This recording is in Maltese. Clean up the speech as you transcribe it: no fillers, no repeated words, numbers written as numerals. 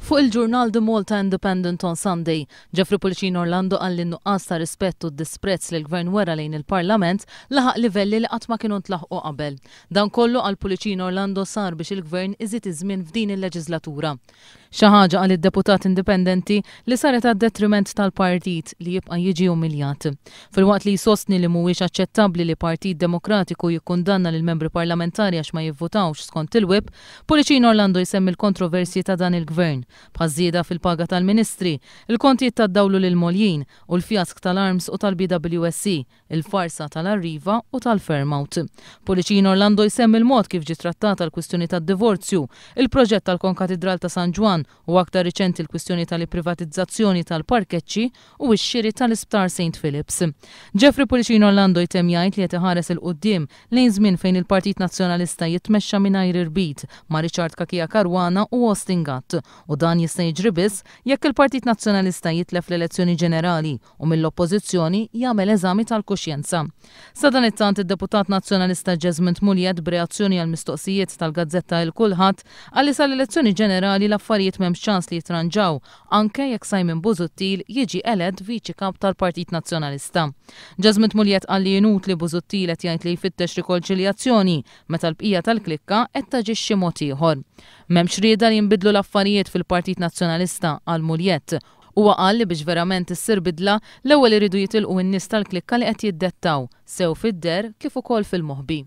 Fuq il-ġurnal The Malta Independent on Sunday, Jeffrey Pullicino Orlando qal li n-nuqqas ta' rispett u d-disprezz li l-Gvern wera lejn il-Parlament laħaq livelli li qatt ma kienu ntlaħqu qabel. Dan kollu qal Pullicino Orlando sar biex il-Gvern iżid iż-żmien f'din il-leġiżlatura. Xi ħaġa, qal id-deputat indipendenti, li saret għad-detriment tal-partit li jibqa' jiġi umiljat. Filwaqt li jsostni li mhuwiex aċċettabbli li Partit Demokratiku jikkundanna lill-membri parlamentari għax ma jivvutawx skont il-whip, Pullicino Orlando jsemmi l-kontroversji ta' dan il-Gvern, bħaż-żieda fil-paga tal-Ministri, il-kontijiet tad-dawl u l-ilma għoljin, u l-fjask tal-ARMS u tal-BWSC, il-farsa tal-Arriva u tal-Fairmount. Pullicino Orlando jsemmi l-mod kif ġiet trattata l-kwistjoni tad-divorzju, il-proġett tal-Konkatidral ta' San Ġwann u aktar riċenti l-kwistjoni tal-privatizzazzjoni tal-parkeġġi u x-xiri tal-Isptar St. Philips. Jeffrey Pullicino Orlando jtemm jgħid li qed iħares 'il quddiem lejn żmien fejn il-Partit Nazzjonalista jitmexxa mingħajr irbit ma' Richard Cachia Caruana u Austin Gatt u dan jista' jiġri biss jekk il-Partit Nazzjonalista jitlef l-elezzjoni ġenerali u mill-Oppożizzjoni jagħmel eżami tal-kuxjenza. Sadanittant id-deputat Nazzjonalista Jesmond Mugliett b'reazzjoni għal mistoqsijiet tal-gazzetta Il-Kulħadd qal li sal-elezzjoni ġenerali l-affarijiet m'hemmx ċans li jitranġaw anke jekk Simon Busuttil jiġi elett viċi kap tal-Partit Nazzjonalista. Jesmond Mugliett qal li inutli Busuttil qed jgħid li jfittex rikonċiljazzjoni meta l-bqija tal-klikka qed taġixxi mod ieħor. M'hemmx rieda li jinbidlu l-affarijiet fil-Partit Nazzjonalista, qal Mugliett. Huwa qal li biex verament issir bidla, l-ewwel iridu jitilqu n-nies tal-klikka li qed jiddettaw, sew fid-deher kif ukoll fil-moħbi.